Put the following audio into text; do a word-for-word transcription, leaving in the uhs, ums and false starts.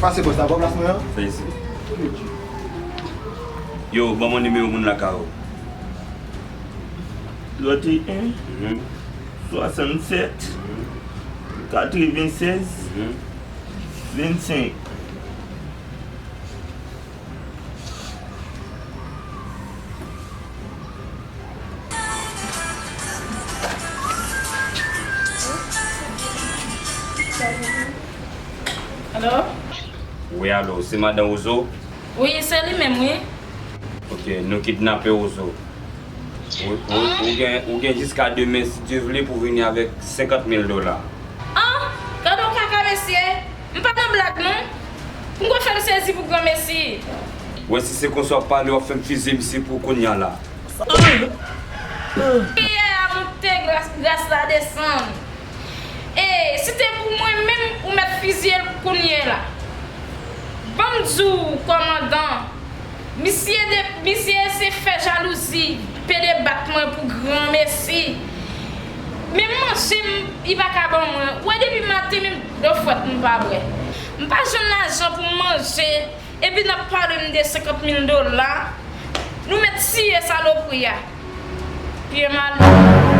Pase bòs la, bò plas mwen an. Fè isi. Yo, ban mwen nimewo moun lakay ou. Trannteyen, swasannsèt, katrevennsèz, vennsenk. Alo? Wi, alo, se madan Ozo? Wi, se li menm, wi. Ok, nou kidnape Ozo. Ou, ou, ou gen, ou gen jiska demen, si Dye vle, pou vini avèk senkant mil dola. An! Gade yon kaka mesye! M pa nan blag non! M gon fè m sezi pou granmesi! Wè si se konsa w ap pale, w ap fè m fizye misye pou kounye a la. Priyè a moute, gras, gras la desann. E, si te pou mwen menm, ou mèt fizye l kounye la. Ban m di w, kòmandan, misye de, misye se fè jalouzi, pede bat mwen pou granmesi. Menm manje m, li pa ka ban mwen. Ou wè depi maten, menm dlo frèt m pa bwè. M pa jwenn lajan pou m manje. Epi n ap pale m de senkant mil dola, nou mèt tiye salopri a. Pye mal.